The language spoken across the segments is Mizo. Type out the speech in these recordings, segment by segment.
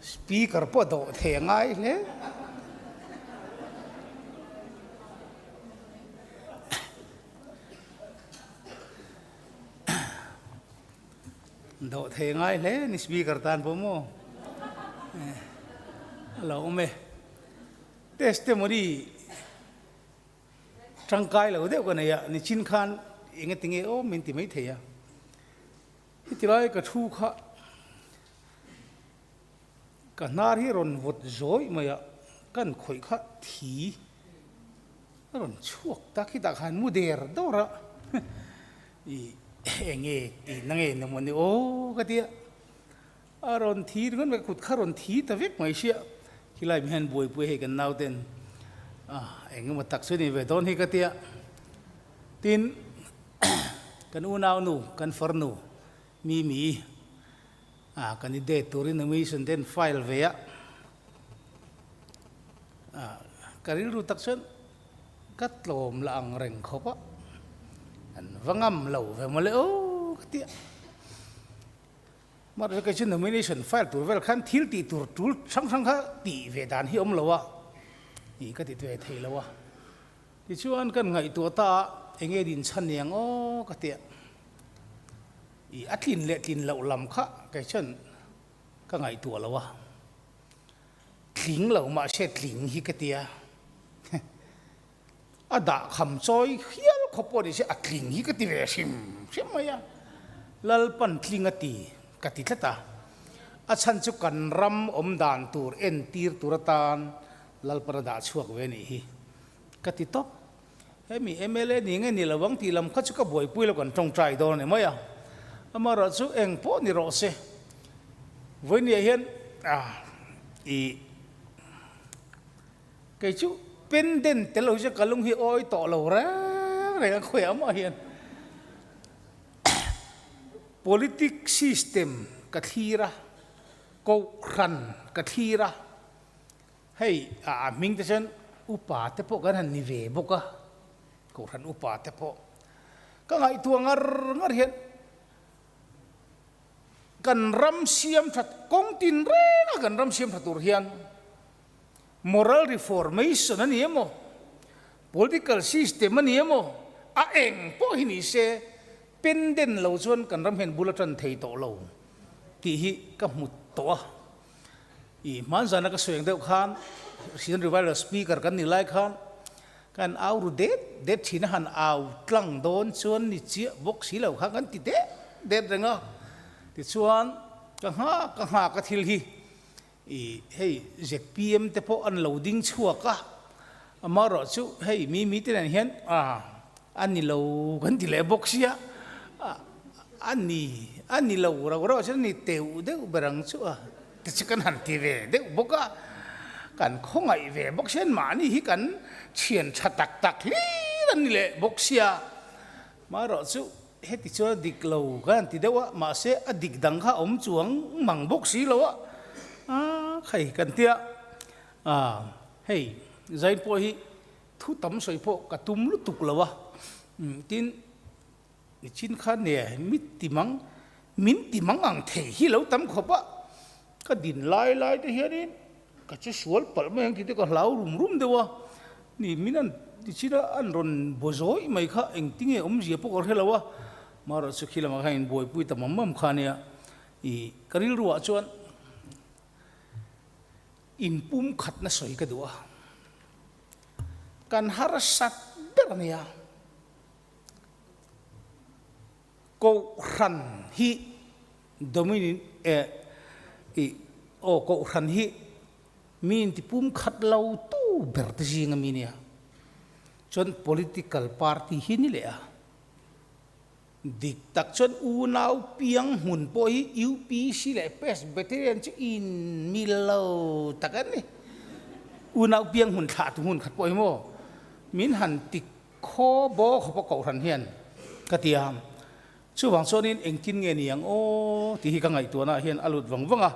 Speaker pawh dawh thei a ngai hle. Dawh thei a ngai hle ni speaker tan pawh maw a lo awm e. Testimony tangkai lo deuh ka nei a, nichin khan engatinge awm min ti maithei a. Heti lai ka thu kha ka hnar hi rawn vawt zawih mai a, kan khawih kha thi a rawn chhuak ta khi tah khan mu der dawr a, i enge tihna nge ni mawni aw ka ti a, a rawn thi ringawt mai ka kut kha rawn thi ta vek mai sia, khilai mi hian buaipui hei kan nauten a engemaw tak chu ni ve dawn hi ka ti a, tin. Kan unaunu, kan farnu Mimi a candidate turin nomination te an file ve a, ka rilru tak chuan ka tlawm la ang reng khawp a, an va ngam lo ve mawle aw ka ti a. Mahse kei chu nomination file tur vel khan thil tih tur tul hrang hrang kha tih ve dan hi awm lo a, tih ka ti ve thei lo a. Tichuan kan ngaihtuah ta a, enge din chhan ni ang aw ka tia. I a tlin leh tlin loh lam kha kei chuan ka ngaihtuah lo a, tling lo mahse tling hi ka tia. A dah kham chawi hial khawp pawh ni se a tling hi ka ti ve hrim hrim mai a, Lalpan tling a ti ka ti tlat a. A chhan chu kan ram awm dan tur entir tur atan Lalpan a dah chhuak ve nih hi ka ti tawp. Hemi mla ni nge ni lo ang tih lam kha chu ka buaipui lo kan tawngtai dawn a ni mai a. Amaherawhchu eng pawh ni rawh se. Vawinia hian i kei chu pendant tel lo hi chuan ka lung hi awi tawh lo reng reng a khawiah mah hian politic system ka thlir a, kohhran ka thlir a. Hei a hming te chuan upa te pawh kan han ni ve bawk a, Kohhran upa te pawh. Ka ngaihtuah ngar ngar hian kan ram siam that kawng tin reng a kan ram siam tha tur hian moral reformation a ni emaw, political system a ni emaw, a eng pawh hi ni se pendant lo chuan kan ram hian bul a tan thei tawh lo tih hi ka hmu tawh a. I hmanzana ka sawi ang deuh khan Season Revival Speaker kan nih lai khan kan au ru det det thin a, han au tlang dawn chuan ni chiah bawk si lo khan kan ti det det reng a. Tichuan ka nghak ka nghak a thil hi i hei zpm te pawh an lo ding chhuak a, amaherawh chu hei mi mi te nen hian a A ni lo kan ti leh bawk sia, a ni, a ni lo rau rau chuan a ni teuh deuh ber ang chu a ti chu kan han ti ve deuh bawk a, kan khawngaih ve bawk sia, mahni hi kan thian tha tak tak hlir an ni leh bawk sia, maherawh chu heti chuan a dik lo kan han ti deuh a, mahse a dik dang kha a awm chuang mang bawk si lo a, a khai kan tia, hei Zain pawh hi Thu tam sawi pawh ka tum lutuk lo a, tin nichin khan nge mi ti mang, min ti mang ang thei hi lo tam khawp a, ka din lai lai te hianin ka che sual palh mai ang tih te ka hlau rum rum deuh a, ni min an nichin a an rawn baw zawih mai kha engtinge awmzia pawh ka hre lo a, marawh chu khi lamah khan inbuaipui ta mam mam kha ania, ih ka rilruah chuan inpumkhatna sawi ka duh a. Kan harsat ber a nia. Kohhran hi dominion eh ih aw kohhran hi mi inti pumkhat lo tu ber te zing ami nia. Chuan political party hi ni leh a. Dik tak chuan unau piang hmun pawh hi UPC leh Presbyterian chu in mil lo tak an ni. Unau piang hmun thlah tu hmun khat pawh hi maw min han ti khaw baw khawp a kohhran hian ka ti a. Chuvang chuanin engtin nge ni ang aw tih hi ka ngaihtuahnaah hian a lut vang vang a.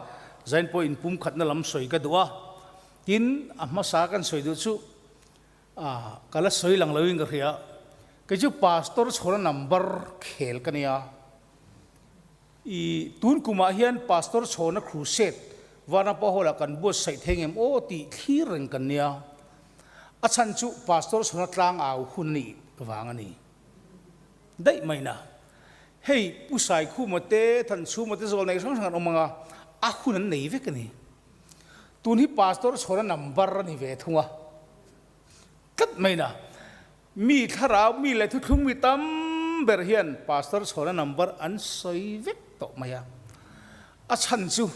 Zain pawh inpumkhatna lam sawi ka duh a. Tin, a hmasa kan sawi duh chu A, ka la sawi lang loin ka hria. Kei chu Pastor chhawna number khel ka nia. I tun kumah hian Pastor chhawna crusade Vanapa Hall ah kan buatsaih thei ngem aw tih thlir reng kan nia. A chhan chu Pastor Sona tlang au hun a nih vang a ni. Daih mai na. Hei Pu Saikhuma te, Thanchhuma te zawl nei hrang hrang an awm ang a, a hun an nei vek a ni. Tun hi Pastor Chhawna number a ni ve thung a. Tlat mai na. Mi thlarau mi leh thuthlung mi tam ber hian Pastor Chhawna number an sawi vek tawh mai a. A chhan chu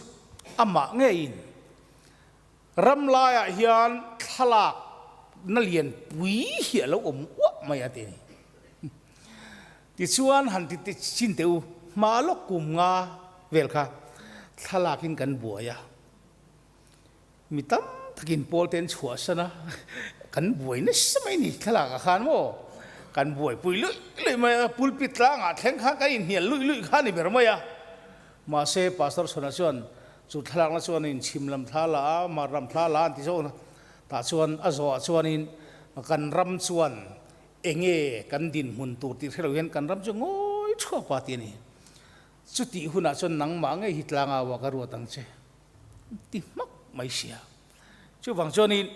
amah ngeiin ram laiah hian thlalak na lian pui hi a lo awm uah mai a ti a ni. Tichuan han ti ti chin teh u, hma lawk kum nga vel kha thlalakin kan buai a. Mi tam takin pawl te an chhuahsan a, kan buai nasa mai ni thlalakah khan maw, kan buaipui luih luih mai a, pulpit tlangah thleng khan kan inhnial luih luih kha a ni ber mai a. Mahse Pastor Chhawna chuan chu thlalakna chuan inchhim lam thla la a, mar lam thla la an ti zawk a, tah chuan a zawhah chuanin kan ram chuan enge kan dinhmun tur tih hre lo hian kan ram chu ngawi thuap a ti a ni. Chutih hunah chuan nangmah ngei hi tlangau ah ka ruat ang che. Ti hmak mai sia. Chuvang chuanin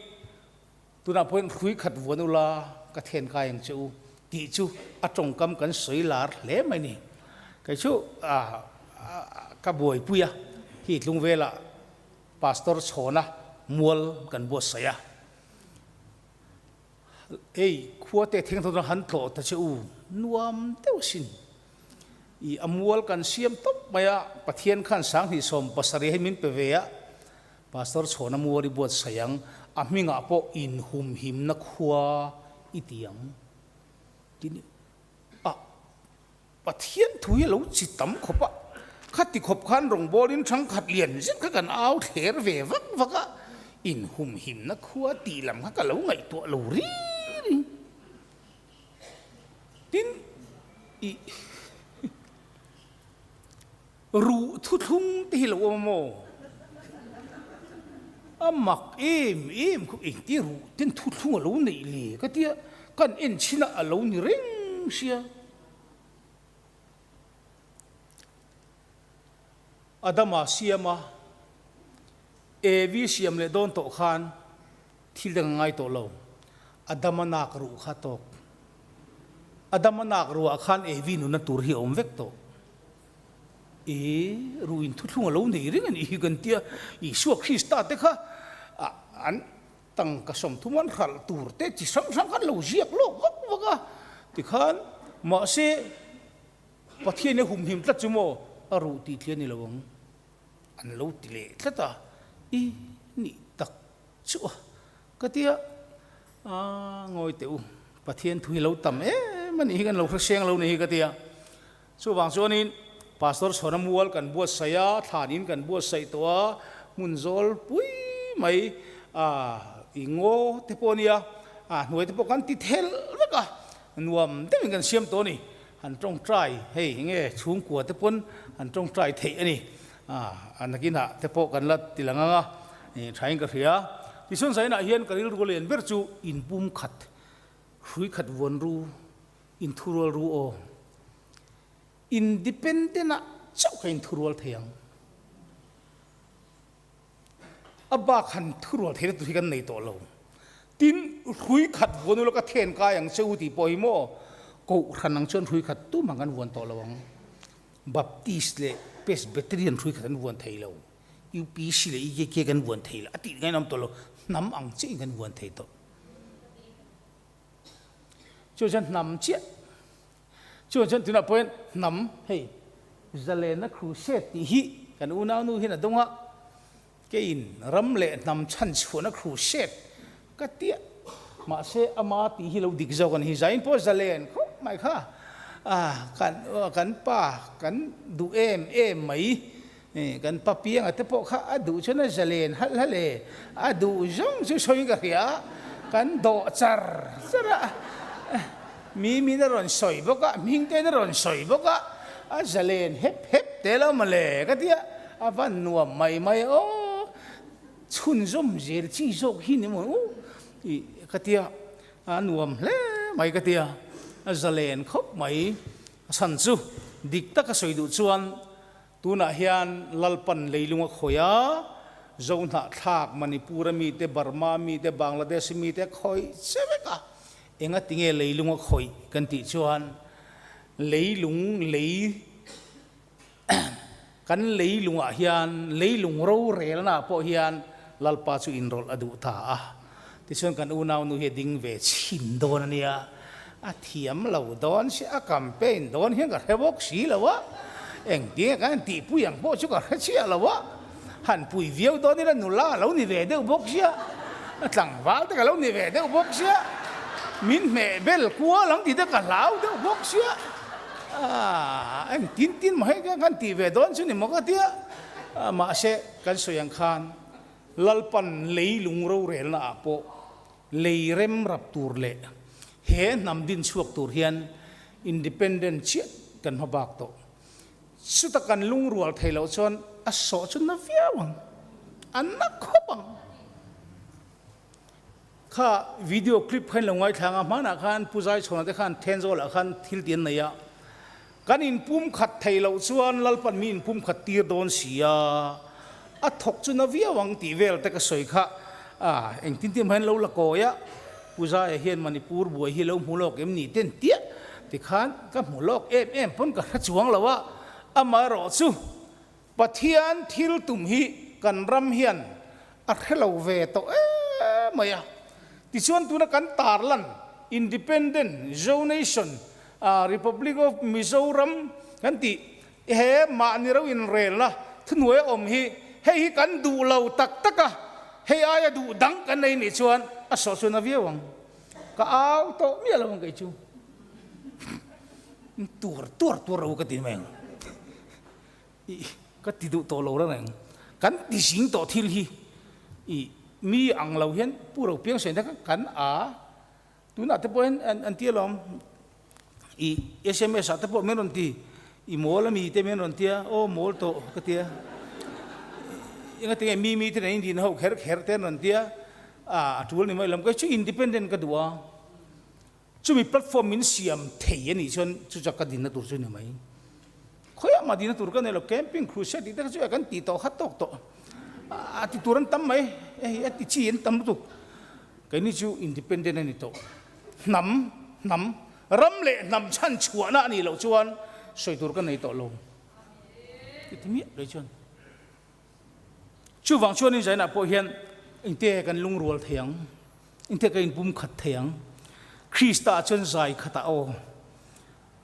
tunah pawhin hrui khat vuan ula ka then kai ang che u tih chu a tawngkam kan sawi lar hle mai ni. Kei chu ka buaipui a, hi tlung velah Pastor Chhawna mual kan buatsaih a. Ei, khua te theng thawt han tlawh ta che u, nuam deuh asin. I a mual kan siam tawp mai a, Pathian khan 70,007 hi min pe ve a, Pastor Chhawna mual i buatsaih ang, a hmingah pawh inhumhimna khua i ti ang. Tin, a Pathian thu hi a lo chi tam khawp a, khati khawp khan rawngbawlin thangkhat lian zet kha kan au thler ve vak vak a, inhumhimna khua tih lam kha ka lo ngaihtuah lo ri ri. Tin, i ruh thuthlung te hi lo awm a maw? A mak em em khawp, engtia ruh ten thuthlung a lo neih le ka tia, kan en chhin a a lo ni reng sia. Adama siama Evi siam leh dawn tawh khan thil dang a ngai tawh lo. Adama nak ruh kha tawk. Adama nak ruhah khan Evi nunna tur hi a awm vek tawh. E, ruhin thuthlung a lo nei reng a nih hi kan tia. Isua Krista te kha an Tangka 30 an hralh tur te chi hrang hrang khan lo ziak lawk vak vak a, tikhan mahse Pathian hi a humhim tlat chu maw a ruh tih thli a ni lo ang an lo ti leh tlat a, i nih tak chu a ka ti a, aa ngawi teh u Pathian thu hi lo tam em a nih hi kan lo hre seng lo nih hi ka ti a, chuvang chuanin Pastor Chhawna mual kan buatsaih a, thlan in kan buatsaih tawh a, hmun zawl pui mai a i ngaw te pawh a nia, a hnuai te pawh kan ti thelh vek a, nuam deuhin kan siam tawh a ni. Han tawngtai hei enge chhungkua te pawn han tawngtai theih a ni. A nakinah te pawh kan la ti lang ang a, thain ka hria. Tichuan zainah hian ka rilru lian ber chu inpum khat, hrui khat vuan ru, Inthurual ru aw. Independent ah chauh ka inthurual thei ang. A bak han thurual theihna tur hi kan nei tawh lo. Tin, hrui khat vuan ula ka then kai ang che u tih pawh hi maw, Kohhran ang chuan hrui khat tumah kan vuan tawh lo ang. Baptist leh Presbyterian hrui khat an vuan thei lo. UPC leh EKK kan vuan thei lo. A tih ngaihna awm tawh lo. Hnam ang chiahin kan vuan thei tawh. Chu chuan hnam chiah, chu chuan tunah pawhin hnam hei Zalena Crusade tih hi kan unaunu hian a dawng a, keiin ram leh hnam chhanchhuahna crusade ka tia, mahse ama tih hi lo dik zawk a ni hi, Zain pawh zalen khawp mai kha, kan kan pa kan duh em em mai. Kan pa pianga te pawh kha a duh chuan a zalen halh halh e, a duh zawng chu sawiin ka hria a, kan dawh char char a, mi min a rawn sawi bawk a, hming te in a rawn sawi bawk a, a zalen hep hep te lo mawle ka ti a, a van nuam mai mai aw, chhunzawm zel chi zawk hi ni maw i ka ti a, a nuam hle mai ka ti a, a zalen khawp mai, a chhan chu dik taka sawi duh chuan Tunah hian Lalpan leilung a khawih a, Zohnahthlak, Manipur a mite, Burma mite, Bangladesh mite a khawih che vek a. Engatinge leilung a khawih kan tih chuan leilung lei kan leilungah hian leilung rorelnaah pawh hian Lalpa chu inrawlh a duh ta a. Tichuan kan unaunu hi a ding ve chhin dawn a nia, a thiam lo dawn si, a campaign dawn hian ka hre bawk si lo a, engtinge kan han tihpui ang pawh chu ka hre chiah lo a, han pui viau dawn ila nula a lo ni ve deuh bawk sia, a tlangval te ka lo ni ve deuh bawk sia, min hmeh bel kual ang tih te ka hlau deuh bawk sia, aah engtin tin maw hei kan han tih ve dawn chu ni maw ka tia, mahse kan sawi ang khan Lalpan leilung rorelna ah pawh lei rem rap tur leh he hnam din chhuak tur hian independent chiah kan hma bak tawh. Chuta kan lungrual thei loh chuan a sawh chu na viau ang, a na khawp ang. Kha video clip kha in lo ngaithla ang a, hmanah khan Pu Zaichhawna te khan Thenzawl ah khan thil ti an nei a, kan inpumkhat thei loh chuan Lalpan mi inpumkhat tir dawn si a, a thawk chu na viau ang tih vel te ka sawi kha a, engtin tin hmain lo la kawi a, Pu Zaia hian Manipur buai hi lo hmu lawk em ni ten tiah tikhan ka hmu lawk em em pawn ka hre chuang lo a, amaherawh chu Pathian thil tum hi kan ram hian a hre lo ve tawh em mai a. Tichuan tuna kan tarlan Independent Zonation Republic of Mizoram kan tih he mahni ro inrelna thuhnuai a awm hi hei hi kan duh lo tak tak a, hei aia duh dang kan nei nih chuan a sawh chuan a viau ang. Ka au tawh miah lo ang kei chu. Tuar tuar tuar ro ka ti mai ang. Ih, ka ti duh tawh lo reng reng. Kan ti zing tawh thil hi ih mi ang lo hian Pu Ropiang sawi na kha kan a, tunah te pawh hian an ti alawm. Ih, sms ah te pawh min rawn ti, i mawl ami te min rawn tia, aw mawl tawh ka tia. Engatinge mi mi te nen indin ho kher kher te an rawn tia, a tul ni mai lo. Kei chu independent ka duh a. Chumi platform min siam thei a nih chuan chu chu ka dinna tur chu ni mai. Khawiah mah dinna tur ka nei lo, camping crusade tih te kha chu kan tih tawh khat tawk tawh. A ti tur an tam mai, hei a ti chi an tam lutuk. Keini chu independent a ni tawh. Hnam, hnam, ram leh hnam chhan chhuahna a nih loh chuan sawi tur ka nei tawh lo. Ti ti miah leh chuan. Chuvang chuan inzainah pawh hian engte kan lungrual thei ang? Engte ka inpumkhat thei ang? Krista chuan zai khatah aw,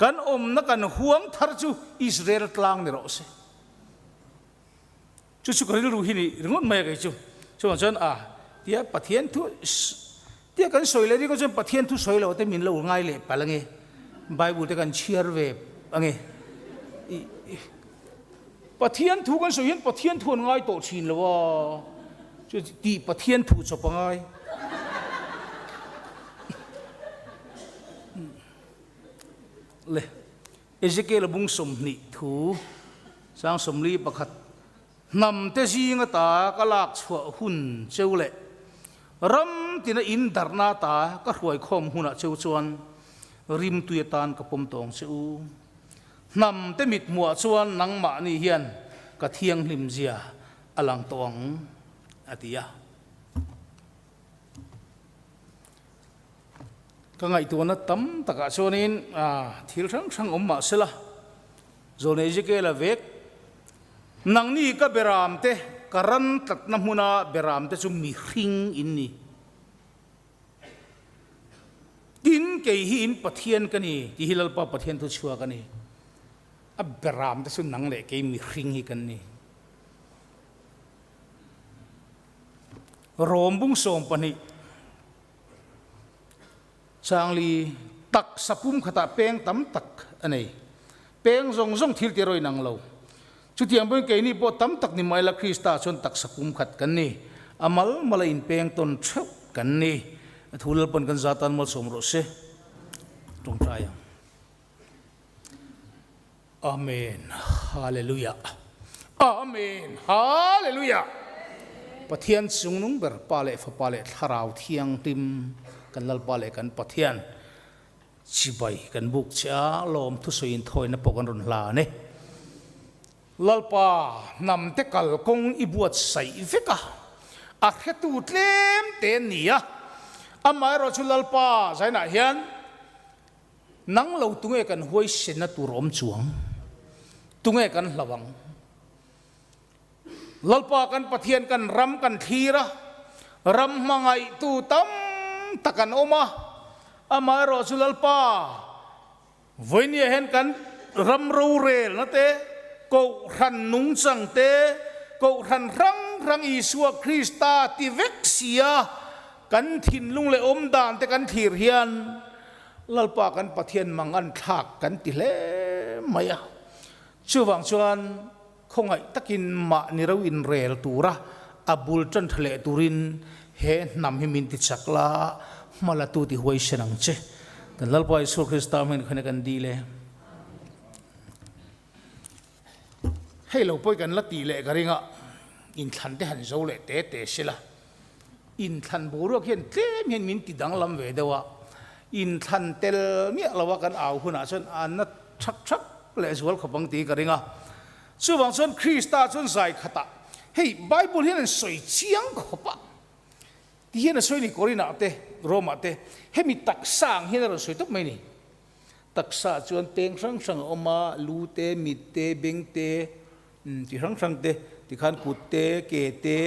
kan awmna kan huang thar chu Israel tlang ni rawh se. Chu chu ka rilru hi ni ringawt mai a kei chu. Chuvang chuan a tia Pathian thu tia kan sawi leh ringawt chuan Pathian thu sawi lo te min lo ngai leh palh ange. Bible te kan chhiar ve ange. Pathian thu kan sawi hian Pathian thu an ngai tawh thin lo a, chu tih Pathian thu chawp a ngai. Le, Ezekiel bung 20 thu sang 41 hnam te zing ata ka lak chhuah hun cheu leh ram tina in darhna ata ka hruai khawm hunah cheu chuan rimtui atan ka pawm tawng che u. Hnam te mit hmuah chuan nangmahni hian ka thianghlim zia a lang tawh ang, a ti a. Ka ngaihtuahna tam takah chuanin thil hrang hrang awm mah sela, Zawlnei Ezekiel-a vek, Nangni ka beram te, ka ran tlatna hmuna beram te chu mihring in ni. Tin, kei hi in Pathian ka ni, tih hi Lalpa Pathian thu chhuak a ni. A beram te chu nang leh kei mihring hi kan ni. Rom bung 12 changli taksa pum khatah peng tam tak a nei. Peng zawng zawng thil ti rawih nang lo. Chutiang pawhin keini pawh tam tak ni mai la Krista chuan taksa pum khat kan ni. A mal mal a inpeng tawn theuh kan ni. A thu Lalpan kan za tan malsawm rawh se. Tawngtai ang. Amen. Hallelujah. Amen. Hallelujah. Pathian chungnung ber Pa leh Fapa leh Thlarau Thianghlim kan Lalpa leh kan Pathian Chibai kan buk che a, lawm thusawiin thawina pawh kan rawn hlan e. Lalpa, hnamte kalkawng i buatsaih vek a, a hretu tlem te an ni a. Amaherawhchu Lalpa zainah hian nang lo tunge kan huaisenna tur awm chuang? Tunge kan hlau ang? Lalpa kan Pathian kan ram kan thlir a, ram hmangaihtu tam tak an awm a. Amaherawhchu Lalpa, Vawinia hian kan ram rorelna te, kohhran nungchang te, kohhran hrang hrang Isua Krista ti vek sia kan thinlung leh awmdan te kan thlir hian Lalpa kan Pathian mang an thlak kan ti hle mai a. Chuvang chuan khawngaih takin mahni ro inrel tura a bul tan tha leh turin he hnam hi min ti chak la, hma la tu ti huaisen ang che. Kan Lalpa Isua Krista hmingin khan kan dil e. Hei lo pawi kan la tih leh ka ring a, inthlan te han zo leh te te sela. Inthlan boruak hian tlem hian min ti danglam ve deuh a, inthlan tel miah lo a kan au hunah chuan a na thak thak leh zual khawp ang tih ka ring a. Chuvang chuan Krista chuan zai khatah, Hei, Bible hian an sawi chiang khawp a, ti hian a sawi ni Korinah te, Romah te, hemi taksa ang hian a rawn sawi tawp mai ni. Taksa chuan peng hrang hrang a awm a, lu te, mit te, beng te, Ti hrang hrang te, tikhan kut te, ke te,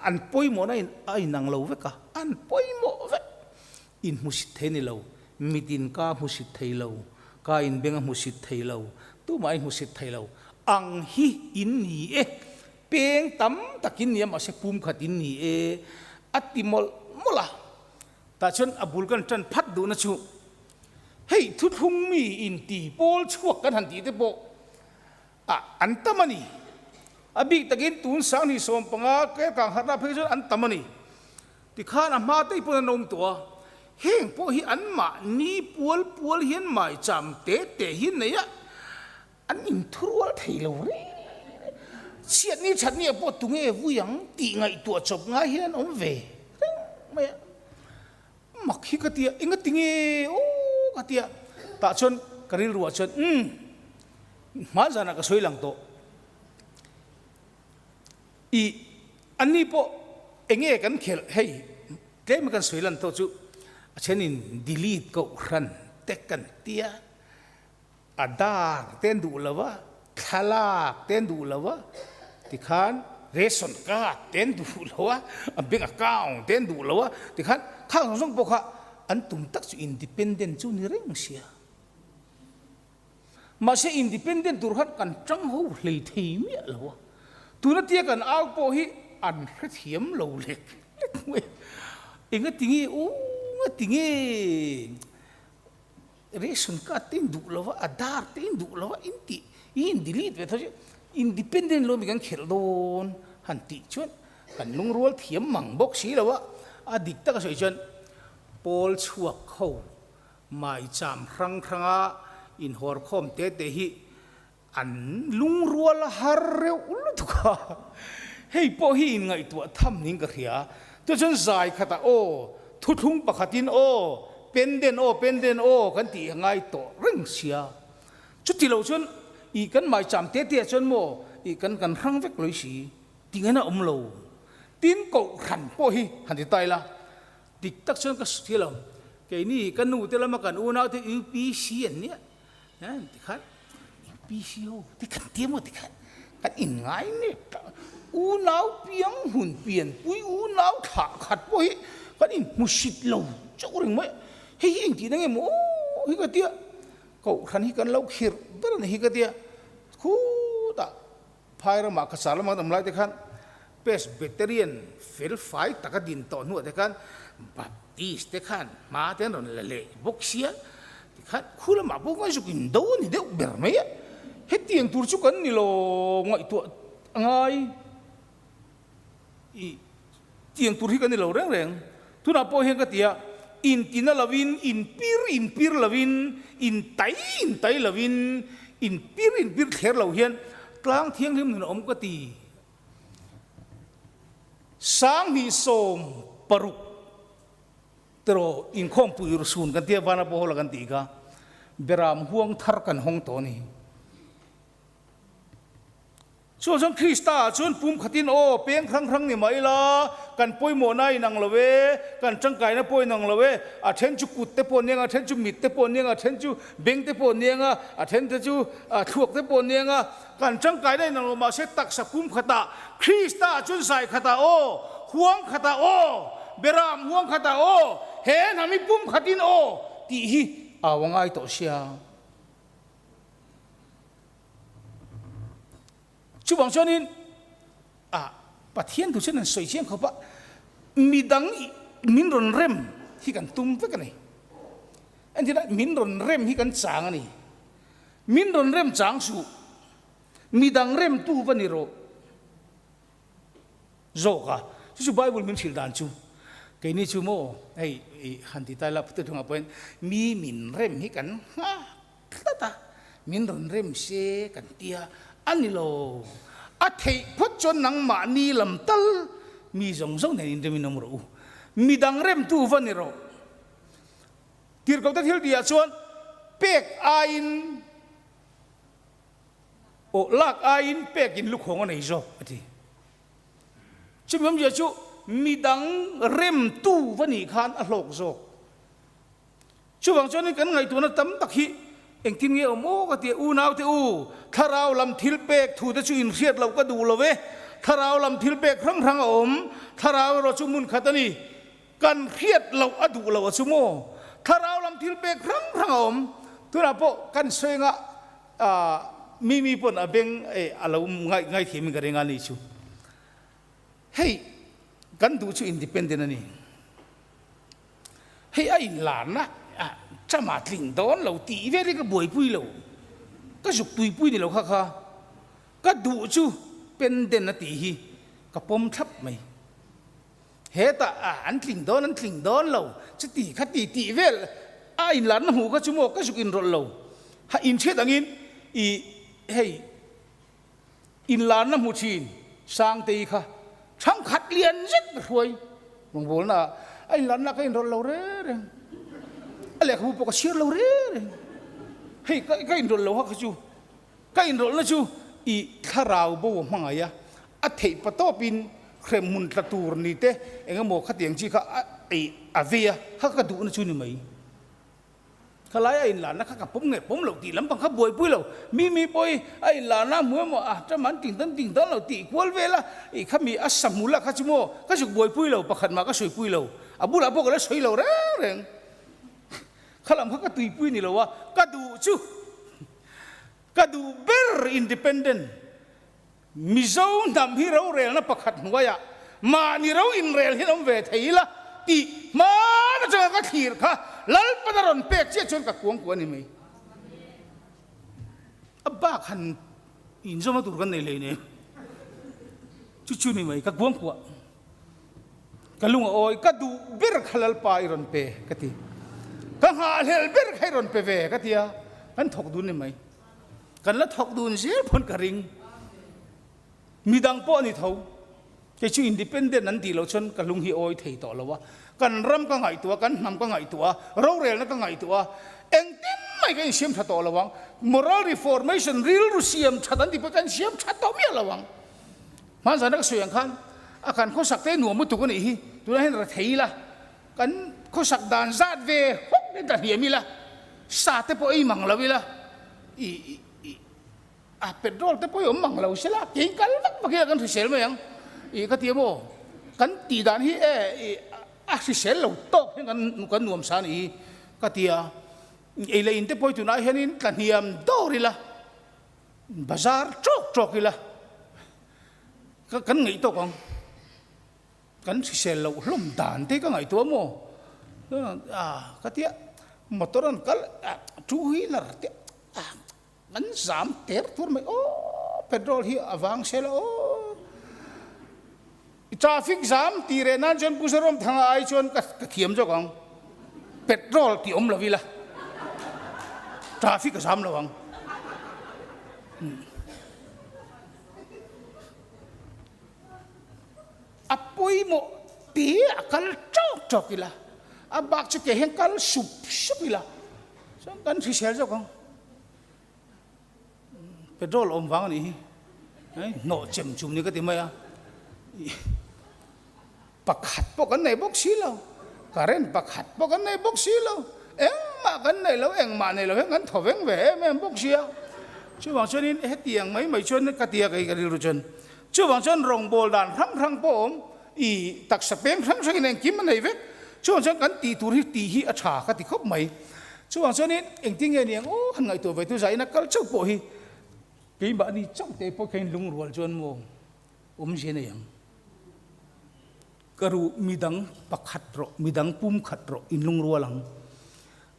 an pawimawhna a inang lo vek a, an pawimawh vek. Inhmusit thei ni lo, mitin ka hmusit thei lo, ka inbeng a hmusit thei lo, tumah a inhmusit thei lo. Ang hi in ni e, peng tam tak in ni a, mahse pum khat in ni e, a ti mawlh mawlh a. Tah chuan a bul kan tan phat duhna chu hei thuthlung mi inti pawl chhuak kan han tih te pawh ah an tam a ni. A bik takin tun 2015 kelkang harhna phei chuan an tam a ni. Tikhan a hma te pawn an awm tawh a, heng pawh hi anmahni pual pual hian maicham te te hi nei a, an inthurual thei lo reng reng. Chhiatni thatni ah pawh tunge vui ang tih ngaihtuah chawp ngai hian an awm ve reng mai a. Mak hi ka ti a, enga tinge aw ka ti a, tah chuan ka rilruah chuan umm hma zanah ka sawi lang tawh. I anni pawh enge kan khelh hei tlem kan sawi lan tawh chu a thenin delete kohhran te kan tia. A dar te an duh lo a, thlalak te an duh lo a, tikhan ration card te an duh lo a, a bank account te an duh lo a, tikhan khang zawng zawng pawh kha an tum tak chu independent chu ni reng sia. Mahse independent tur khan kan tang ho hlei thei miah lo a, tuna tia kan au pawh hi an hrethiam lo lek lek mai a, engatinge aw ngatinge. Ration card te in duh lo a, Aadhaar te in duh lo a, in tih i in delete ve tho chu independent lo mi kan khelh dawn han tih chuan kan lungrual thiam mang bawk si lo a, a dik taka sawi chuan pawl chhuak ho maicham hrang hranga inhawrkhawm te te hi An lungrual a har reuh lutuk a, hei pawh hi inngaihtuah tham niin ka hria. Tichuan zai khatah aw, thuthlung pakhatin aw, penden aw, penden aw kan tih a ngai tawh reng sia. Chuti lo chuan ih kan maicham te te ah chuan maw ih kan kan hrang vek lawih si tingaina awm lo. Tin kohhran pawh hi han ti ta ila, dik tak chuan ka hria lo. Keini ka nu te lama kan unau te UPC an nia. Tikhan UPC ho ti kan ti emaw tikhan kan inngai mek ta. Unau piang hun pianpui unau thlah khat pawh hi kan inhmusit lo chauh reng mai. Hei hi engtihna nge maw hi ka tia kohhran hi kan lo khirh ber a ni hi ka tia khutah phai ramah ka char lamah kan awm lai te khan Presbyterian fel fai taka din tawh hnuah te khan Baptist te khan hma te an rawn la leh bawk sia tikhan khu lamah pawh khan zuk in do a ni deuh ber mai a, hetiang tur chu kan ni lo ngaihtuah a ngai i tiang tur hi kan ni lo reng reng tunah pawh hian ka ti a intina lovin inpir inpir lovin intai intai lovin inpir inpir thler lo hian tlang thianghlim nun a awm ka ti. 2016 teraw inkhawmpui urhsun kan tia vana pawh hawla kan tih kha beram huang thar kan hawng tawh a ni. Chuan chuan Krista ah chuan pum khatin aw peng hrang hrang ni mah ila, kan pawimawhna a inang lo e, kan tangkaina pawh a inang lo e, a then chu kut te pawh aniang a, a then chu mit te pawh aniang a, a then chu beng te pawh aniang a, a then te chu thluak te pawh aniang a, kan tangkaina a inang lo mahse taksa pum khatah Krista ah chuan zai khatah aw, huang khatah aw, beram huang khatah aw, he hnam hi pum khatin aw tih hi au a ngai tawh sia. Chuvang chuanin a Pathian thu chuan an sawi chiang khawp a, midang min rawn rem hi kan tum vek a ni. Entirna min rawn rem hi kan chang a ni. Min rawn rem chang suh, midang remtu va ni rawh. Zawk a, chu chu Bible min hrilh dan chu keini chu maw hei i han ti ta ila pute thungah pawhin mi min rem hi kan nghak tlat a, min rawn rem se kan tia a ni lo, a theih phawt chuan nangmahni lam tal mi zawng zawng nen inremin awm rawh u, midang remtu va ni rawh. Tirhkohte thil tihah chuan pek aiin. Aw lak aiin pek in lukhawng a nei zawk a ti. Chumi awmzia chu midang remtu va nih khan a hlawk zawk. Chuvang chuanin kan ngaihtuahna tam tak hi engtin nge awm aw ka ti a, unaute u, thlarau lam thil pek thu te chu inhriat loh ka duh lo e, thlarau lam thil pek hrang hrang a awm, thlarau erawh chu hmun khat a ni. Kan hriat loh a duh loh a chu maw? Thlarau lam thil pek hrang hrang a awm. Tunah pawh kan sawi anga Mimi pawn a beng a lo ngaithiam in ka ring a ni chu. Hei kan duh chu independent a ni. Hei a inlarna chama tling dawn lo tih vel hi ka buaipui lo. Ka zuk tuipui ni lo kha kha. Ka duh chu pendent a tih hi ka pawm thlap mai. Hetah a an tling dawn an tling dawn lo chuti kha ti tih vel a inlarna hmuh kha chu maw ka zuk inrawlh lo. Ha inchhiat angin i hei inlarna hmu thin Sangtei kha thangkhat lian zet ka hruai rawngbawlna ah a inlarna ka inrawlh lo reng reng a lehkhabu pawh ka chhiar lo reng reng hei ka inrawlh lo kha kha chu Ka inrawlhna chu i thlarau bo a hmangaih a, a theih pa tawpin hremhmun tla tur ni te eng emaw khatiang chi kha a ei a vei a, kha ka duhna chu ni mai. Khalai a inlarna kha ka pawm nge pawm loh tih lampang kha buaipui lo, mi mi pawh i a inlarna a hmu emaw a ṭam an ting dan ting dan lo tih kual vel a, i khami a sa hmu lah kha chu maw ka zuk buaipui lo, pakhat mah ka sawipui lo, a bulah pawh ka la sawi lo reng reng. Khalam kha ka tuipui ni lo a, ka duh chu. Ka duh ber independent Mizo hnam hi rorelna pakhat hnuaiah mahni ro inrel hian awm ve thei ila tih hman atanga ka thlir kha Lalpan a rawn pek chiah chuan ka kuang kuah a ni mai. A bak han inzawmna tur kan nei hleinem. Chu chu ni mai ka kuang kuah. Ka lung a awi, ka duh ber kha Lalpa i rawn pe ka ti. Ka nghahhlelh ber kha i rawn pe ve ka ti a, kan thawk dun ni mai. Kan la thawk dun zel pawn ka ring. Midang pawh a ni tho. Kei chu independent an tih loh chuan ka lung hi awi thei tawh lo a. Kan ram ka ngaihtuah a, kan hnam ka ngaihtuah a, rorelna ka ngaihtuah a, engtin mai ka insiam tha tawh lo ang. Moral reformation rilru siam that an tih pawh ka insiam tha tawh miah lo ang. Hmanzana ka sawi ang khan a kan khawsak te nuam lutuk a nih hi, tunah hian rethei ila, kan khawsak dan zat ve hawk in ta hniam ila, sa te pawh ei mang lo ila, i i a petrol te pawh hi awm mang lo sela, kein kal vak vak ila kan hrisel mai ang, i ka ti a maw, kan tih dan hi e i a hrisel lo tawk hian kan kan nuam sa a nih hi ka ti a, ei leh in te pawh hi tunah hianin tla hniam dawr ila. Bazar tawk tawk ila ka kan ngaih tawk ang. Kan hrisel loh hlawm dan te ka ngaihtuah maw? A ka tia motor an kal two wheeler te an zam ter tur mai aw petrol hi a vang sela aw. Traffic zam tih reh nan chuan Pu Zoramthanga ai chuan ka thiam zawk ang. Petrol tih awm lo ila traffic a zam lo ang. A pawimawh te a kal tawk tawk ila, a bak chu ke hian kal sup sup ila chuan kan hrisel zawk ang. Petrol awm vang a nih hi. Hnawh chem chum ni ka ti mai a. Pakhat pawh kan nei bawk si lo, current pakhat pawh kan nei bawk si lo, engmah kan nei lo, engmah nei lo hian kan thaw veng ve em em bawk si a. Chuvang chuanin hetiang mai mai chuan ka ti a kei ka rilru chuan. Chuvang chuan rawngbâwl dan hrang hrang pawh a awm, i taksa peng hrang hrangin engkim a nei vek. Chuvang chuan kan tih tur hi tih hi a tha ka ti khawp mai. Chuvang chuanin engtin nge niang aw han ngaihtuah ve tu zaina kal chauh pawh hi keimahni chauh te pawh khain lungrual chuan maw Awmzia nei ang. Ka ru midang pakhat rawh, midang pum khat rawh, inlungrual ang.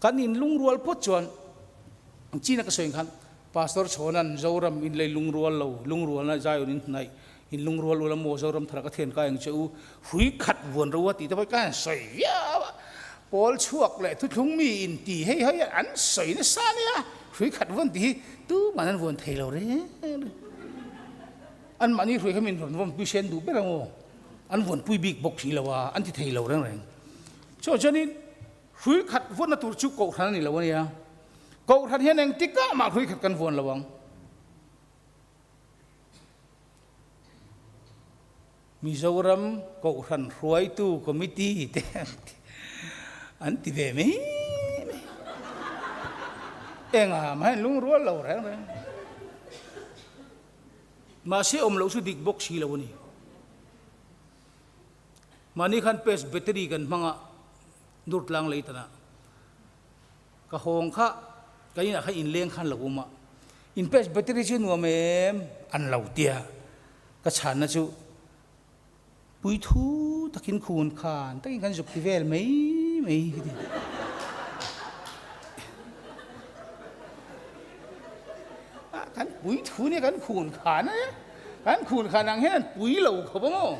Kan inlungrual phawt chuan china ka sawi ang khan Pastor Chhawnan Zoram in lei lungrual lo, lungrualna Zion in hnaih, inlungrual ula maw Zoram thar ka thian kai ang che u, hrui khat vuan ro a tih te pawh ka han sawi viau a. Pawl chhuak leh thuthlung mi in ti hei hei an sawi nasa nia, hrui khat vuan tih hi tuman an vuan thei lo reng reng. Anmahni hruai kha min rawn vawnpui sen duh ber ang aw. An vawnpui bik bawk si lo a, an ti thei lo reng reng. Chuvang chuanin hrui khat vawnna tur chu kohhran a ni lo a nia. Kohhran hian engtikah mah hrui khat kan vawn lo ang. Mizoram Kohhran Hruaitu Committee te an ti ve mai mai. Engah mah hian lungrual lo reng reng. Mahse awm loh chu dik bawk si lo a ni. Mahni khan Presbytery kan hmang a, Durtlang lei tanah. Ka hawng kha ka inah khan inleng khan lo awm a, in Presbytery chu nuam em? An lo tia. Ka chhanna chu puithu takin khun khan takin kan zuk ti vel mai mai ka ti. Kan puithu nia kan khun khan a nia, kan khun khan ang hian an pui lo khawp ang aw.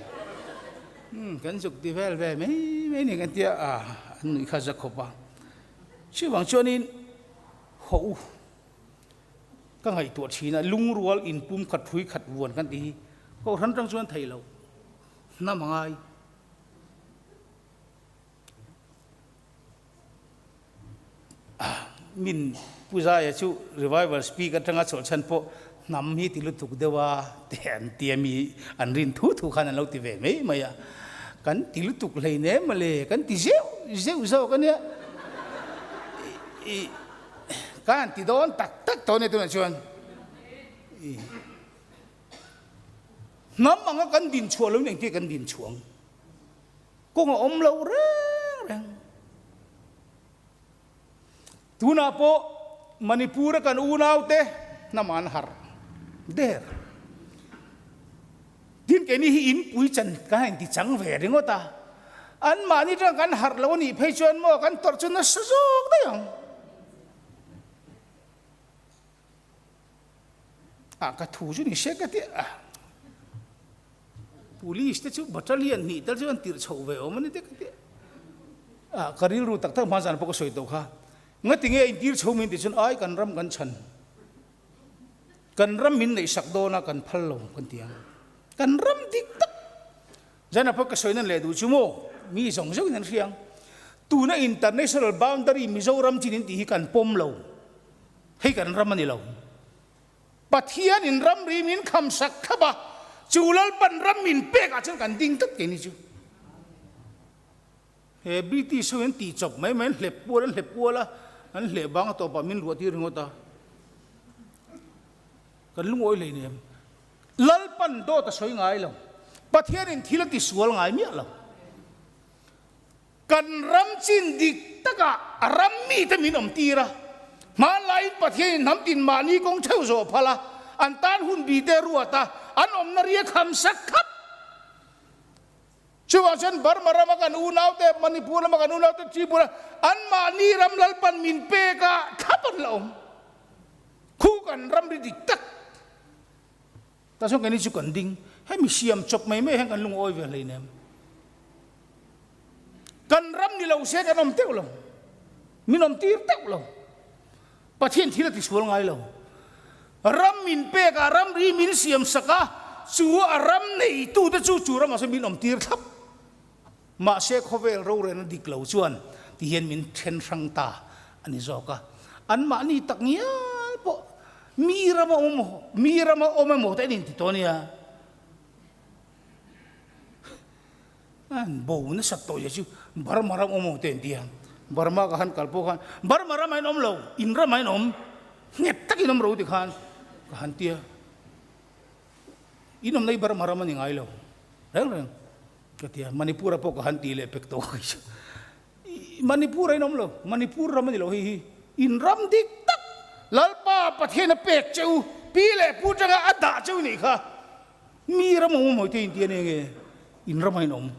Kan zuk ti vel ve mai mai ni kan tia a, an nuih kha za khawp a. Chuvang chuanin hawh u. Ka ngaihtuah thin a, lungrual inpum khat hrui khat vuan kan tih hi Kohhran tang chuan thei lo, hnam a ngai. Min Pu Zaia chu Revival Speaker atanga chawlhchhan pawh hnam hi ti lutuk deuh a te an ti a mi an rin thu thu khan an lo ti ve mai mai a. Kan ti lutuk hleinem mawle, kan ti zeuh zeuh zawk a nia. Ka han ti dawn tak tak tawh ania tunah chuan hnam anga kan din chhuah loin engtin kan din chhuah ang kawng a awm lo reng reng tunah pawh Manipur a kan unaute hnam an harh der Tin keini hi in pui chan kan han inti chang ve ringawt a, anmahni atang kan harh lo a nih phei chuan maw kan tawrh chu nasa zawk daih ang. Ah ka thu chu ni se ka ti a, police te chu battalion hnih tal chu an tirh chhoh ve awm a ni te ka ti a, ah ka rilru tak tak hma zan pawh ka sawi tawh kha, ngati nge intir chho min tih chuan ai kan ram kan chhan. Kan ram min neihsak dawn a kan phal lo kan ti ang. Kan ram dik tak. Zan a pawh ka sawi nan leh duh chu maw? Mi zawng zawngin an hria ang. Tuna international boundary Mizoram chin in tih hi kan pawm lo. Hei kan ram a ni lo. Pathian in ramri min khamsak thlap a, chu Lalpan ram min pek ah chuan kan ding tlat keini chu. He British ho hi an tih chawp mai mai, an hlep kual an hlep kual a, an hleh bang a tawpah min ruah tir ringawt a. Kan lungawi hlei nem. Lalpan dawt a sawi ngai lo. Pathianin thil a tisual ngai miah lo. Kan ram chin dik takah a ram mite min awm tir a. Hmanlaiin Pathianin hnam tin mahni kawng theuh zawh phal a, an tan hun bite ruat a, an awmna ria kham sak khap. Chuvang chuan Burma rama kan unaute, Manipur lama kan unaute, Tripura, anmahni ram Lalpan min pek a, thlap an la awm. Khu kan ramri dik tak. Tah chuan keini chu kan ding. Hemi siam chawp mai mai hian kan lungawi ve hleinem. Kan ram ni lo se kan awm teuh lo. Min awm tir teuh lo. Pathian thil a tisual ngai lo. Ram min pek a, ramri min siam sak a, chu a ram neitute chu chu ramah chuan min awm tir thlap. Mahse khawvel rorelna dik lo chuan ti hian min then hrang ta a ni zawk a. Anmahni tak ngial pawh. Mi rama awm mi rama awm emaw te an inti tawh a nia. An bo nasat tawh zia chu Burma ram awm emaw te an ti a. Burma ka han kal pawh khan Burma ramah in awm lo, in ramah in awm, nghet takin awm ro ti khan ka han ti a. In awmna hi Burma ram a ni ngai lo reng reng ka ti a. Manipur-ah pawh ka han ti leh pek tawh a. Manipur a inawm lo, Manipur ram a ni lo hei hi. In ram dik tak Lalpa Pathian a pek che u, pi leh pu tanga a dah che u nih kha. Mi ram awm awm te inti a nia nge, in ram a inawm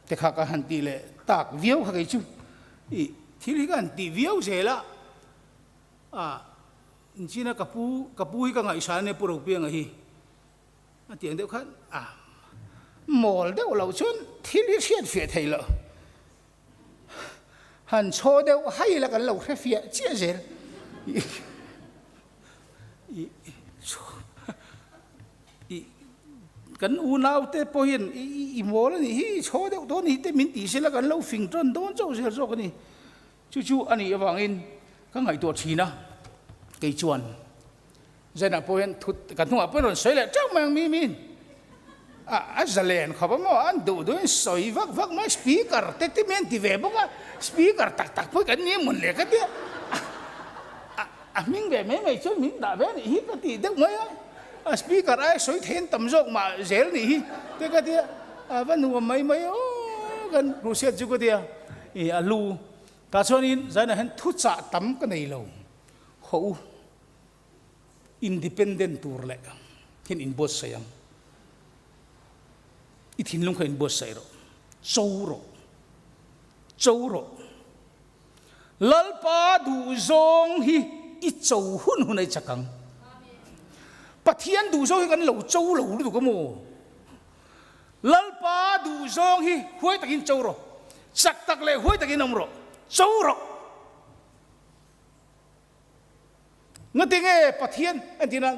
te kha ka han tih leh tak viau kha kei chu. I thil hi ka han tih viau zel a, a inchina ka pu, ka pu hi ka ngaihsan a nia Pu Ropianga hi. A tiang deuh khan a mawl deuh loh chuan thil hi hriat fiah thei loh. Han chhaw deuh hai la kan lo hre fiah chiah zel. I kan unau te pawh hian i mawl a nih hi, i chhaw deuh dawn a nih te min tih sela kan lo fing tawn dawn chauh zel zawk a ni. Chu chu a nih avangin ka ngaihtuah thin a, kei chuan Zanah pawh hian thut kan hnungah pawh rawn sawi leh teuh mai ang mi miin a a zalen khawp a maw an duh duhin sawi vak vak mai speaker te te mi an ti ve bawk a speaker tak tak pawh kan ni mawn le ka tia a a hming ve mai mai chuan min dah ve a nih hi ka ti deuh mai a a speaker aia sawi thei an tam zawk mah zel nih hi te ka tia a va nuam mai mai aw kan Rusiat chu ka tia i a lu tah chuanin zanah hian thuchah tam ka nei lo hawh u. Independent tur leh hian inbuatsaih ang. I thinlung kha inbuatsaih rawh. Cho rawh. Cho rawh. Lalpa duhzawng hi i cho hun hun a i chak ang. Pathian duhzawng hi kan lo cho lo lutuk a maw? Lalpa duhzawng hi huai takin cho rawh. Chak tak leh huai takin awm rawh. Cho rawh. Ngatinge Pathian entir a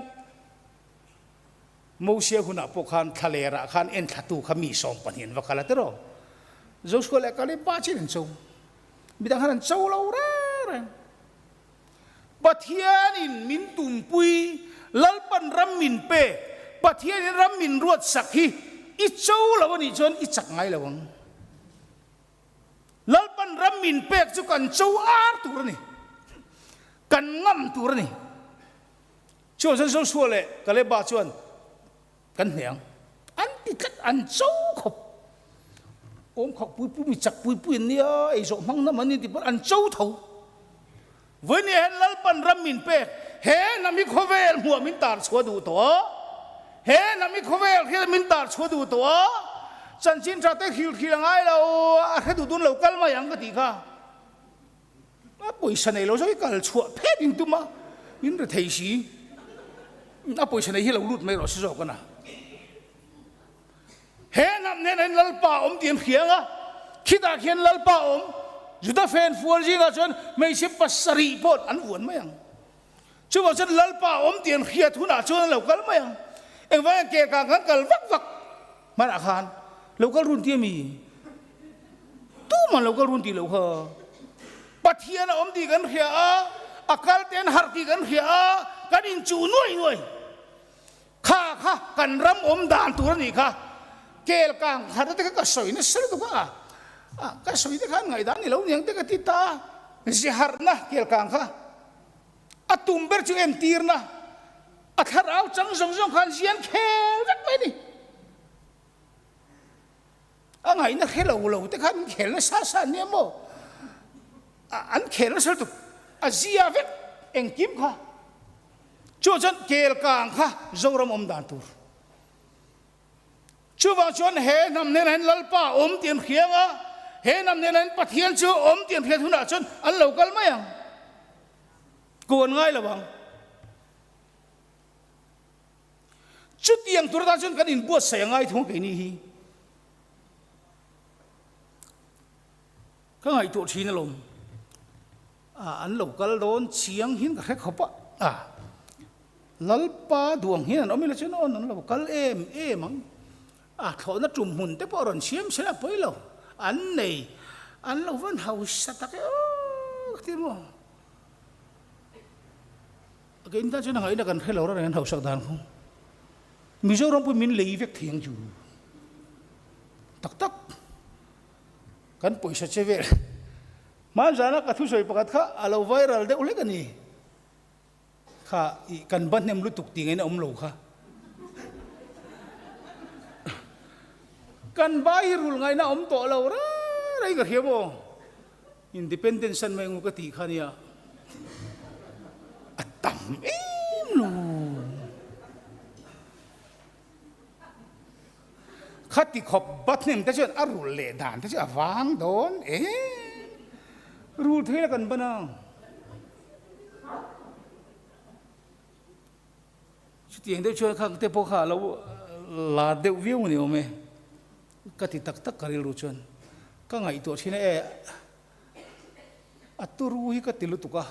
Mosia hunah pawh khan thlalerah khan enthlatu kha mi 12 an va kal a tiraw? Joshua leh Caleb ba chin an cho. Midang khan an cho lo reng reng. Pathianin min tumpui, Lalpan ram min pe, Pathianin ram min ruat sak hi i cho lo a nih chuan i chak ngai lo ang. Lalpan ram min pek chu kan cho ar tur a ni, kan ngam tur a ni. Chuan chuan Joshua leh Kaleba chuan kan hneh ang an ti tlat, an cho khawp. Awm khawk pui pui mi chak pui pui an nia, ei zawh hmang hnam an ni tih pawn an cho tho. Vawinia hian Lalpan ram min pek, he hnam hi khawvel hmuah min tar chhuah duh tawh a, he hnam hi khawvel hriat min tar chhuah duh tawh a, chanchin tha te hril hril a ngai lo, a hre duh dun lo kal mai ang ka tih kha. A pawisa nei lo zawk hi kal chhuah phet in tum a, in ri thei si. A pawisa nei hi lo lut mai rawh se zawk a na. He hnam hnenah hian Lalpa a awm tih an hria ang a, khitah khian Lalpa a awm. Juda fen fual zingah chuan hmeichhe pasarih pawh an vuan mai ang. Chuvang chuan Lalpa a awm tih an hriat hunah chuan an lo kal mai ang. Engvangin ke kang khan kal vak vak hmanah khan lo kal run ti a mi? Tuman lo kal run tih lo kha. Pathian a awm tih kan hria a, a kal te an harh tih kan hria a, kan inchuh nuai nuai. Kha kha kan ram awm dan tur a nih kha. Kel kang khat te kha ka sawi nasa lutuk a, ka sawi te khan ngaihdan ni lo niang te ka ti ta. Ziharhna kel kang kha a tum ber chu entirna a thlarau chang zawng zawng khan zian khel vek mai a ni. A ngaihna hre lo lo te khan an khel nasa sa nia maw? An khel nasa lutuk a zia vek engkim kha. Chu chuan kel kang kha Zoram awm dan tur. Chuvang chuan he hnam hnenah hian Lalpa awm tih an hria ang a, he hnam hnenah hian Pathian chu awm tih an hriat hunah chuan an lo kal mai ang. Ko an ngai lo ang. Chutiang tur atan chuan kan inbuatsaih a ngai thung a keini hi. Ka ngaihtuah thin alawm. A, an lo kal dawn chiang hian ka hre khawp a. A, Lalpa duang hian an awm ila chuan awn an lo kal em em ang. A, thlawhna tum hmun te pawh rawn siam sela pawi lo. An nei, an lo van hausa tak e aw ka ti maw. Keini tan chuan a ngaihna kan hre lo reng an hausak dan khu. Mizoram pawh min lei vek thei ang chu. Tak tak. Kan pawisa che vel. Hmanzana ka thusawi pakhat kha a lo viral deuh hlek a ni. Kha i kan ba hnem lutuk tih ngaihna awm lo kha. Kan ba hi rul ngaihna awm tawh lo reng reng ka hria maw? Independence an mai ngu ka tih kha nia. A tam em lo. Khati khawp ba hnem te chuan a rul leh dan te chu a vang dawn em. Rul thei la kan ban ang. Chutiang deuh chuan khang te pawh kha a lo lar deuh viau a ni awm e. Ka ti tak tak ka rilru chuan ka ngaihtuah thin a e a turu hi ka ti lutuk a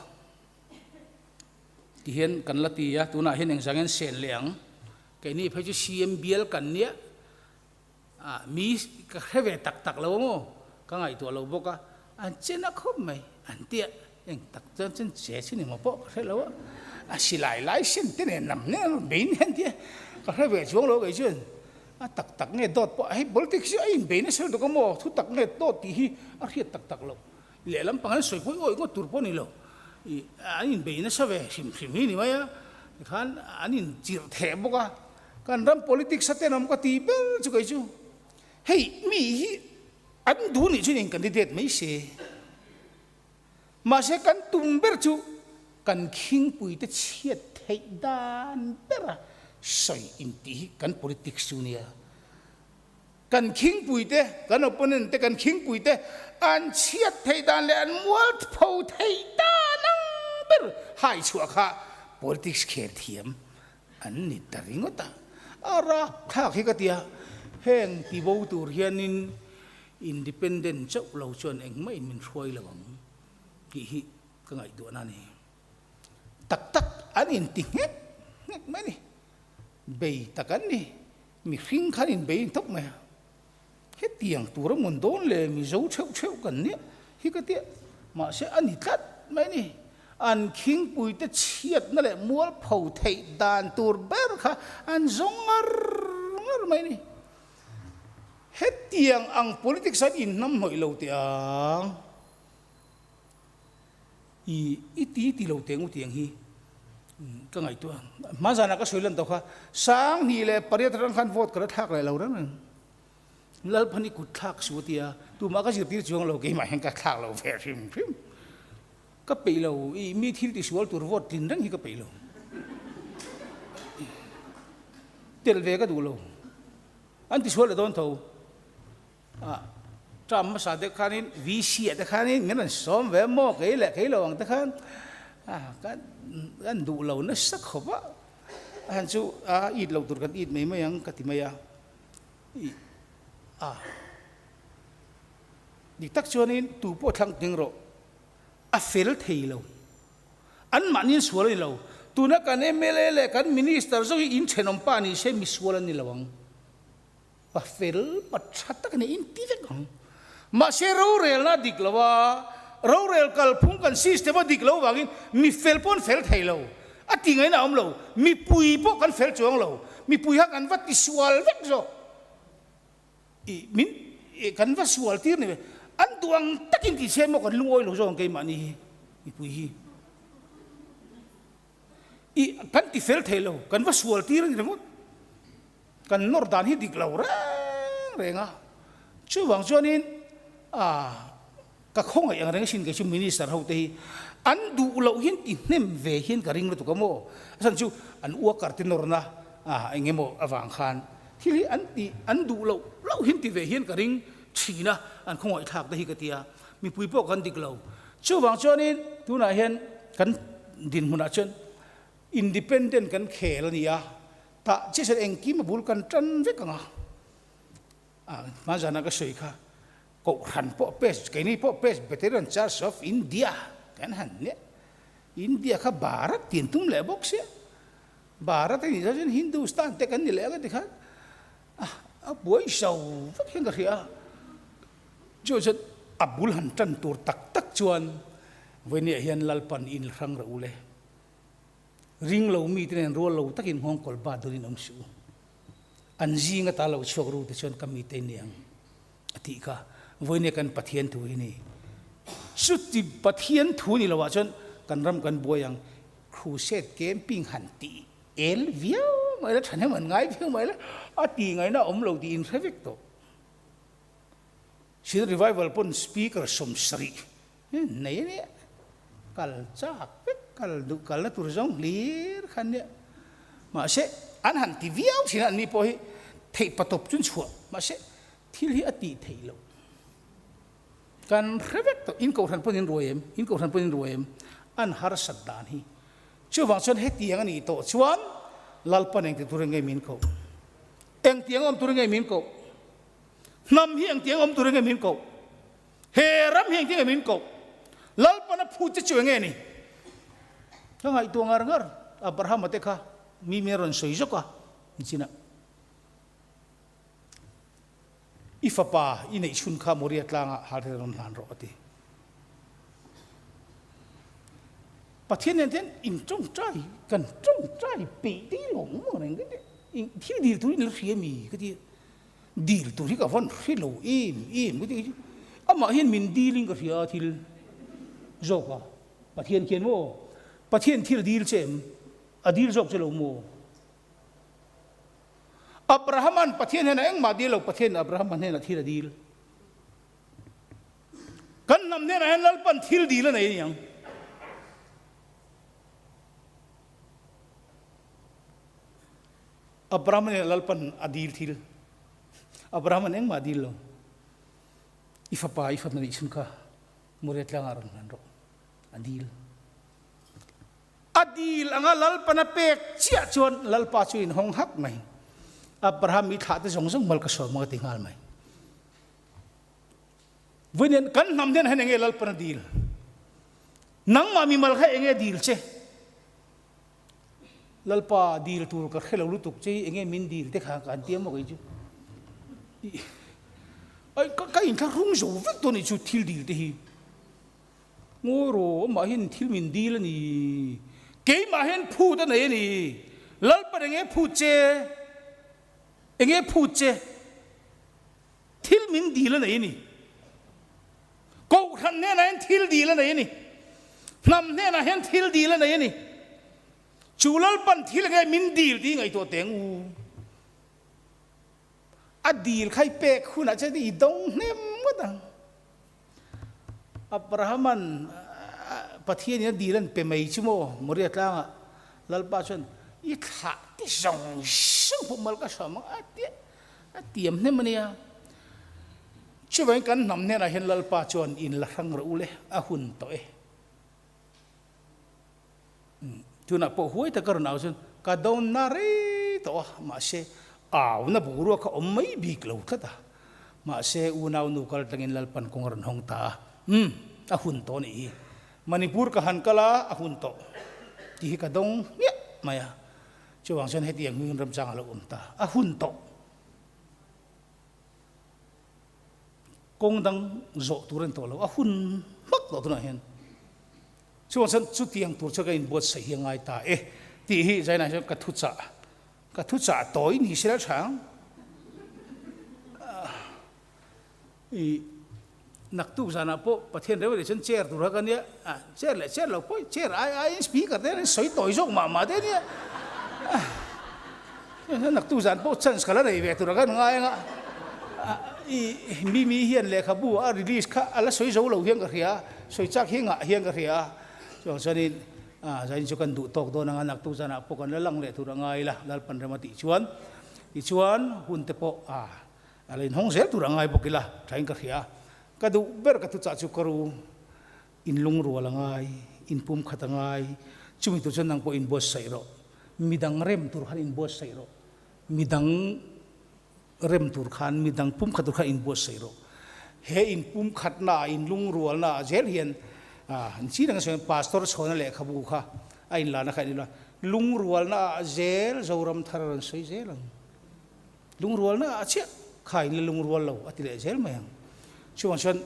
tihian kan la ti a tunah hian engzang hian sen leh ang keini phei chu CM bial kan nia Ah, mi ka hre ve tak tak lo maw? Ka ngaihtuah lo bawk a, an che na khawp mai, an ti a, eng tak chuan chuan che chu ni maw pawh ka hre lo a, a silai lai sen te nen lam nen rawn bei nen ti a, ka hre ve chuang lo kei chuan, a tak tak nge dawt pawh, hei politics hi a inbei nasa lutuk a maw, thu tak nge dawt tih hi a hriat tak tak lo, lehlam pang an sawi pawh i awih ngawt tur pawh a ni lo, ih an inbei nasa ve hrim hrim hi ni mai a, tikhan an inchirh theh bawk a. Kan ram politics a tenawm ka ti ber chu kei chu hei mi hi an duh nih chuan in candidate mai se. Mahse kan tum ber chu kan khingpui te chhiat theih dan bera sawi intih hi kan politics chu nia. Kan khingpui te, kan opponent te, kan khingpui te an chhiat theih dan leh an mualpho theih dan ang ber hai chhuah kha politics khel thiam an ni ta ringawt a. A rapthlak hi ka ti a, heng ti bo tur hianin independent chauh lo chuan engmah in min hruai lo ang tih hi ka ngaihtuahna a ni. Tak tak an inti nghek nghek mai a ni. Bei tak an ni. Mihring khan inbei in thawk mai a. Hetiang tur a mun dawn le Mizo theuh theuh kan nia hi ka tia. Mahse a ni tlat mai a ni. An khingpui te chhiatna leh mualpho theih dan tur ber kha an zawng ngar ngar mai a ni. Hetiang ang politics an inhnamhnawih lo teh ang. I i ti ti lo teng u tiang hi ka ngaihtuah a. Hma zanah ka sawi lan tawh kha, 2008 atang khan vote ka la thlak leh lo reng reng. Lalphan i kut thlak su a ti a, tumah ka zirtir chuang lo keimah hian ka thlak lo ve hrim hrim. Ka peih lo, i mi thil tisual tur vote tlin reng hi ka peih lo. Tel ve ka duh lo. An tisual leh dawn tho. Ah, term hmasa te khanin VC ah te khanin min rawn sawm ve maw kei leh kei lo ang te khan ah kan kan duh lo nasa khawp a, a han chu a it lo tur kan it mai mai ang ka ti mai a, ih ah dik tak chuanin tu pawh thlang tling rawh a fel thei lo, anmahni an sual a ni lo, tuna kan mla leh kan minister zawk hi inthenawm pa ni se misual an ni lo ang. Pa fel, pa tha tak a ni, in ti vek ang. Mahse rorelna a dik lo a, rorel kalphung kan system a dik lo vangin mi fel pawh an fel thei lo, a ti ngaihna a awm lo, mipui pawh kan fel chuang lo, mipui kha kan va ti sual vek zawk, i min kan va sual tir ni ve, an duh ang takin ti se maw kan lungawi lo zawk ang keimahni hi, mipui hi. I kan ti fel thei lo, kan va sual tir a ni ringawt. Kan nawr dan hi dik lo reng reng a, chuvang chuanin ah ka khawngaih ang reng asin kei chu minister ho te hi an duh loh hian ti hnem ve hian ka ring lutuk a maw, a chhan chu an worker te nawrna ah eng emaw avang khan thil hi an ti an duh loh loh hian ti ve hian ka ring thin a, an khawngaih thlak te hi ka ti a, mipui pawh kan dik lo, chuvang chuanin tunah hian kan dinhmunah chuan Independent kan khel a ni a, tah chiah chuan engkim a bul kan tan vek ang a. Ah, hma zana ka sawi kha, Kohhran pawh Pes, keini pawh Presbyterian Church of India kan han nia. India kha Bharat tih an tum leh bawk sia. Bharat a nih chuan chuan Hindustan te kan ni leh ang a ti khan. Ah, a buai zo vek hian ka hria a. Chu chuan a bul han tan tur tak tak chuan vawinia hian Lalpan inhrang reuh le. Ring lo mite nen rual lo takin nghawngkawl bat dawnin awm suh u. An zing ata lo chhuak ru te chuan ka mite in ni ang a tih kha vawinia kan Pathian thu hi ni. Chuti Pathian thu ni loah chuan kan ram kan buai ang. Crusade camping han tih el viau mai la, thahnem an ngai viau mai la, a tih ngaihna a awm lo tih inhre vek tawh. Chin Revival pawn speaker 70 nei a nia, kal chak vek, kal duh kalna tur zawng hlir kha an nia. Mahse, an han ti viau thin a, anni pawh hi theih patawp chu an chhuah, mahse thil hi a tih theih loh. Kan hre vek tawh, in kohhran pawn in ruai em, in kohhran pawn in ruai em, an harsat dan hi. Chuvang chuan hetiang a nih tawh chuan Lalpan engti turin nge min koh? Engtiang awm turin nge min koh? Hnam hi engtiang awm turin nge min koh? He ram hi engtiang nge min koh? Lalpan a phut che chu enge ni? Ka ngaihtuah ngar ngar, Abrahama te kha mi min rawn sawi zawk a, nichinah. I fapa i neih chhun kha Moria tlangah halrel rawn hlan rawh a ti. Pathian nen hian in tawngtai, kan tawngtai peih dei lo maw reng ka ti. Thil dil tur in la hria mi ka ti. Dil tur hi ka vawn hre lo em em ka ti. Amah hian min dil in ka hria thil zawk a. Pathian khian maw Pathian thil dil che em? A dil zawk che lo maw? Abrahama'n Pathian hnenah engmah dil lo, Pathianin Abrahama hnenah thil a dil. Kan hnam hnenah hian Lalpan thil dil a nei a ni ang. Abrahama hnenah Lalpan a dil thil. Abrahama'n engmah a dil lo. I fapa, i fapa nih chhun kha Moria tlangah rawn hman rawh. A dil. A dil anga Lalpan a pek chiah chuan Lalpa chu inhawng hak mai. Abraham i thlah te zawng zawng mal ka sawm ang a ti nghal mai. Vawiin kan hnam hian hian enge Lalpan a dil? Nangmah mimal kha enge dil che? Lalpa dil tur ka hre lo lutuk che hi enge min dil te kha ka han ti a maw kei chu. Ai ka inthlahrung zo vek dawn anih chu thil dil te hi. Ngawi rawh, amah hian thil min dil a ni. Keimah hian phut a nei a ni. Lalpan enge phut che? Enge phut che? Thil min dil a nei a ni. Kohhran hnenah hian thil dil a nei a ni. Hnam hnenah hian thil dil a nei a ni. Chu Lalpan thil enge min dil tih ngaihtuah teng u. A dil kha i pek hunah chuan i dawng hnem ngawt ang. Abrahaman Pathianin a dil an pe mai chu maw? Moria tlangah Lalpa chuan i thlah ti zawng zawng pawh mal ka hram ang a tia a tiam hnem a nia. Chuvangin kan hnam hnenah hian Lalpa chuan in la hrang rawh u le, a hun tawh e. Tunah pawh huai taka rawn au chuan ka dawnna rei tawh a, mahse auna boruak kha awm mai bik lo tlat a. Mahse unau nu kal tlangin Lalpan kawng a rawn hawng ta a, umm a hun tawh anih hi. Manipur ka han kal a, a hun tawh tih hi ka dawng hmiah mai a. Chuvang chuan hetiang hmingin ramchang a lo awm ta, a hun tawh. Kawng dang zawh tur a ni tawh lo, a hun hmak tawh tunah hian. Chuvang chuan chutiang tur chu ka inbuatsaih hi a ngai ta e tih hi Zainah hian ka thuchah ka thuchah tawi ni se la tha ang. I naktuk zanah pawh Pathian reu leh chuan chair tur kha ka nia, chair leh chair lo pawh chair ai aiin speaker te hian sawi tawi zawk mah mah te a nia. Naktuk zan pawh chance ka la nei ve tur a kan ngai anga i Mimi hian lehkhabu a release kha a la sawi zo lo hian ka hria a, sawi chak hi ngah hian ka hria a, chuvang chuanin zain chu kan duh tawk dawn anga naktuk zanah pawh kan la lang leh tur a ngai ila Lalpan rem a tih chuan tichuan hun te pawh a la inhawng zel tur a ngai bawk ila thain ka hria a, ka duh ber ka thuchah chu ka ru inlungrual a ngai, inpumkhat a ngai, chumi tur chuan nang pawh inbuatsaih rawh. Midang rem tur khan inbuatsaih rawh. Midang rem tur khan, midang pumkhat tur khan inbuatsaih rawh. He inpumkhatna, inlungrualna ah zel hian an chi reng a sawi Pastor Chhawna lehkhabu kha a inlana kha a inla. Lungrualna ah zel Zoram thar a rawn sawi zel ang. Lungrualna ah chiah kha in la lungrual lo a ti leh zel mai ang. Chuvang chuan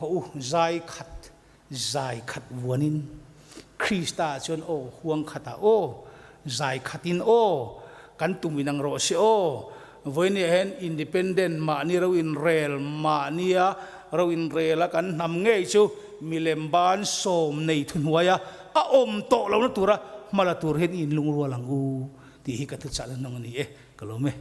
Haw u, zai khat, zai khat vuanin Krista ah chuan aw, huang khatah aw. Zai khatin aw, kan tum inang rawh se aw. Vawinia hian independent mahni ro inrel, mahnia ro inrela kan hnam ngei chu milem ban sawm nei thuhnuaia a awm tawh lohna tura hma la tur hian i inlungrual ang u tih hi ka thuchahna hnawng a ni e, ka lawm e.